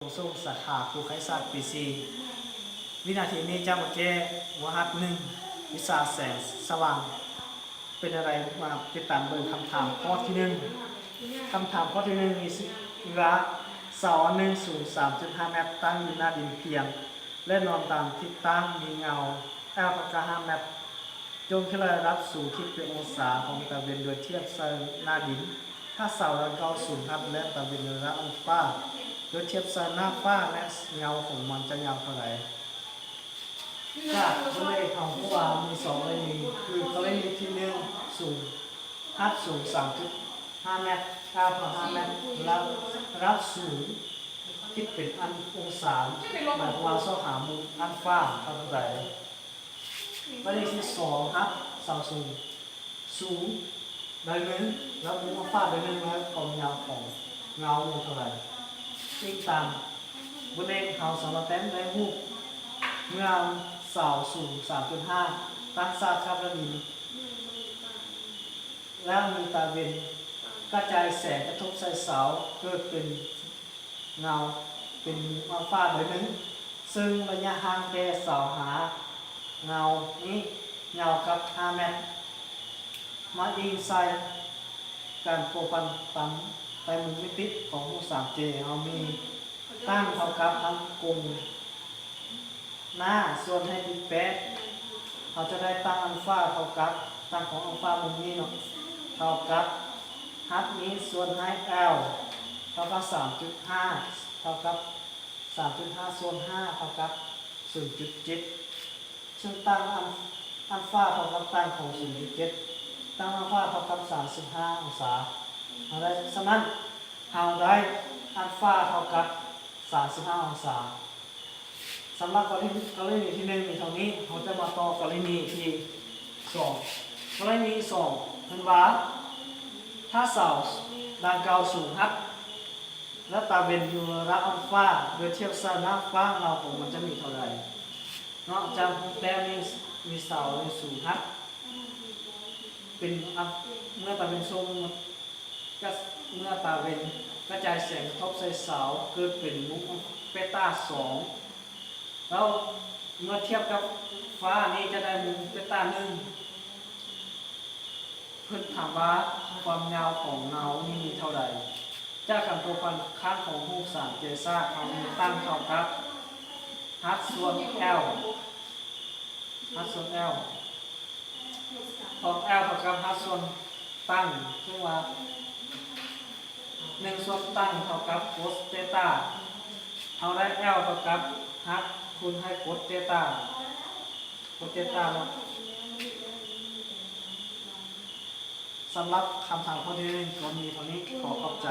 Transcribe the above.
ສົງສາຂາຄູໄຄສາດປີສີ່. ວິນາທີນີ້ຈະມາແກ້ວະຫັດໜຶ່ງ ວິຊາແສງສະຫວ່າງ ເປັນແນວໃດ? ມາຕິດຕາມເບິ່ງຄຳຖາມຂໍ້ທີໜຶ່ງ. ຄຳຖາມຂໍ້ທີໜຶ່ງມີຊື່ວ່າ ເສົາອັນໜຶ່ງສູງສາມຈຸດຫ້າແມັດ ຕັ້ງຢູ່ໜ້າດິນພຽງ ແລະ ນອນຕາມທິດຕ່າງ ມີເງົາ L ເທົ່າກັບຫ້າແມັດ. ຈົ່ງຄິດລະດັບສູງຄິດເປັນອົງສາຂອງຕາເວັນໂດຍທຽບໃສ່ໜ້າດິນ. ຖ້າເສົາດັ່ງກ່າວສູງຮັດ ແລະ ຕາເວັນລະດັບອັນຟາໂດຍທຽບໃສ່ໜ້າຟ້າ ແລະ ເງົາຂອງມັນຈະຍາວເທົ່າໃດ? ຈາກຕົວເລກເຮົາຮູ້ວ່າມີສອງກໍລະນີ ຄືກໍລະນີທີໜຶ່ງ ສູງ ຮັດສູງສາມຈຸດຫ້າແມັດ L ເທົ່າຫ້າແມັດ ລະດັບສູງຄິດເປັນອັນອົງສາ ໝາຍຄວາມວ່າຊອກຫາມຸມອັນຟາເທົ່າໃດ? ປະເດັນທີສອງ ຮັດເສົາສູງ ສູງໃດໜຶ່ງ ແລະ ມຸມອັນຟາໃດໜຶ່ງ ແລະ ຄວາມຍາວຂອງເງົາແມ່ນເທົ່າໃດ? ອີງຕາມບົດເລກເຮົາສາມາດແຕ້ມໄດ້ຮູບ ເມື່ອເສົາສູງສາມຈຸດຫ້າ ຕັ້ງສາດກັບໜ້າດິນ ແລ້ວມີຕາເວັນກະຈາຍແສງກະທົບໃສ່ເສົາ ເກີດເປັນເງົາ ເປັນມຸມອັນຟາໃດໜຶ່ງ ເຊິ່ງໄລຍະຫ່າງແຕ່ເສົາຫາເງົານີ້ຍາວກັບຫ້າແມັດ. ມາອີງໃສ່ການພົວພັນຕາມໄຕມຸມມິຕິຂອງຮູບສາມເຈ ເຮົາມີຕັ້ງເທົ່າກັບທັງກົງໜ້າສ່ວນໃຫ້ບິດແປດ ເຮົາຈະໄດ້ຕັ້ງອັນຟາເທົ່າກັບ ຕັ້ງຂອງອັນຟາມຸມນີ້ເນາະ ເທົ່າກັບຮັດນີ້ສ່ວນໃຫ້ L ເທົ່າກັບສາມຈຸດຫ້າ ເທົ່າກັບສາມຈຸດຫ້າສ່ວນຫ້າ ເທົ່າກັບສູນຈຸດເຈັດ ເຊິ່ງຕັ້ງອັນ ອັນຟາເທົ່າກັບຕັ້ງຂອງສູນຈຸດເຈັດ ຕັ້ງອັນຟາເທົ່າກັບສາມສິບຫ້າອົງສາ ເຮົາໄດ້ ສະນັ້ນ ເຮົາໄດ້ອັນຟາເທົ່າກັບສາມສິບຫ້າອົງສາ. ສຳລັບກໍລະນີ ກໍລະນີທີໜຶ່ງມີເທົ່ານີ້ ເຮົາຈະມາຕໍ່ກໍລະນີທີສອງ. ກໍລະນີທີສອງ ເພິ່ນວ່າ ຖ້າເສົາດັ່ງກ່າວສູງຮັດ ແລະ ຕາເວັນຢູ່ລະດັບອັນຟາ ໂດຍທຽບໃສ່ໜ້າຟ້າ ເງົາຂອງມັນຈະມີເທົ່າໃດ? ເນາະ ຈາກຮູບແຕ້ມນີ້ ມີເສົາຢູ່ສູງຮັດ ເປັນອັນ ເມື່ອຕາເວັນສົ່ງ ກະ ເມື່ອຕາເວັນກະຈາຍແສງກະທົບໃສ່ເສົາ ເກີດເປັນມຸມເບຕາສອງ ແລ້ວເມື່ອທຽບກັບຟ້ານີ້ຈະໄດ້ມຸມເບຕາໜຶ່ງ. ເພິ່ນຖາມວ່າຄວາມຍາວຂອງເງົານີ້ມີເທົ່າໃດ? ຈາກການພົວພັນຂ້າງຂອງຮູບສາມເຈຊາດ ເຮົາມີຕັ້ງເທົ່າກັບຮັດສ່ວນ L ຮັດສ່ວນ L ຂອງ L ເທົ່າກັບຮັດສ່ວນຕັ້ງ ເຊິ່ງວ່າໜຶ່ງສ່ວນຕັ້ງເທົ່າກັບໂກດເຕຕາ ເຮົາໄດ້ L ເທົ່າກັບຮັດຄູນໃຫ້ໂກດເຕຕາ ໂກດເຕຕາເນາະ. ສຳລັບຄຳຖາມຂໍ້ທີໜຶ່ງກໍມີເທົ່ານີ້. ຂໍຂອບໃຈ.